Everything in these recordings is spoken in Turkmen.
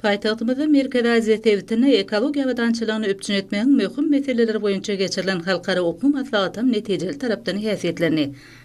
Paýtagtymyzda Merkezi Aziýa sebitinde ekologiýa abadançylygyny üpjün etmegiň möhüm meseleleri boýunça geçirilen halkara okuw maslahatam netijeli tarapdan häsiýetlendi.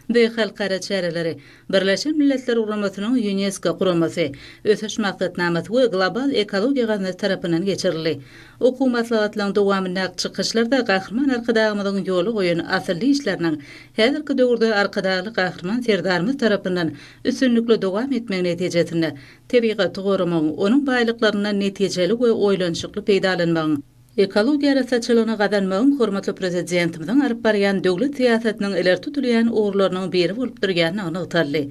Bu halkara çäreleri Birleşen Milletler Guramasynyň Ýunesko guramasy, Ösüş Maksatnamasy we Global ekologiýa gaznasy tarapyndan geçirildi. Okuw maslahatlaryň dowamyndaky çykyşlarda Gahryman Arkadagymyzyň ýola goýan asylly işleriniň häzirki döwürde Arkadagly Gahryman Serdarymyz tarapyndan üstünlikli dowam etmegi netijesinde tebigaty goramagyň, onuň baýlyklaryndan netijeli we oýlanyşykly peýdalanmagyň, ekologiýa arassaçylygyny gazanmagyň hormatly Prezidentimiziň alyp barýan döwlet syýasatynyň ileri tutulýan ugurlarynyň biri bolup durýandygy nygtaldy.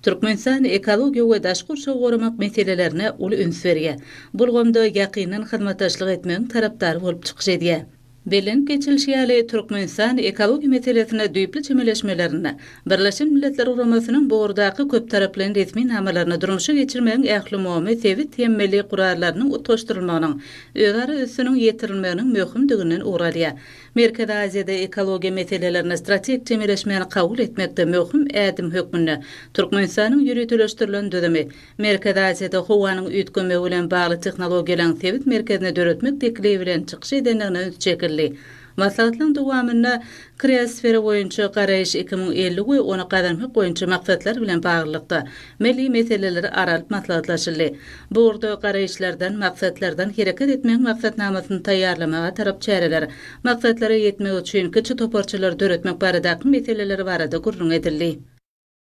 Türkmenistan ekologiýa we daşky gurşawy goramak meselelerine uly üns berýär. Bu ulgamda ýakyndan hyzmatdaşlyk etmegiň tarapdary bolup çykyş edýär. Bellenip geçilişi ýaly, Türkmenistan ekologiýa meselesine düýpli çemeleşmelerinde Birleşen Milletler Guramasynyň bu ugurdaky köptaraplaýyn resminamalaryny durmuşa geçirmegiň ählumumy sebit hem milli gurallarynyň utgaşdyrylmagynyň, özara üstüniň ýetirilmeginiň möhümdiginden ugur alýar. Merkezi Aziýada ekologiýa meselelerine strategik çemeleşmäni kabul etmekde möhüm ädim hökmünde Türkmenistanyň ýöriteleşdirilen düzümi Merkezi Aziýada howanyň üýtgemegi bilen bagly tehnologiýalaryň sebit merkezini döretmek teklibi bilen çykyş edendigine üns çekildi. Maslahatlaryň dowamynda kriosfera boýunça garaýyş 2050 we ony gazanmak boýunça maksatlar bilen baglylykda milli meseleler ara alyp maslahatlaşyldy. Bu ugurda garaýyşlardan, maksatlardan hereket etmegiň maksatnamasyny taýýarlamaga tarap çäreler, maksatlara ýetmek üçin kiçi toparçalary döretmek baradaky meseleler barada gürrüň edildi.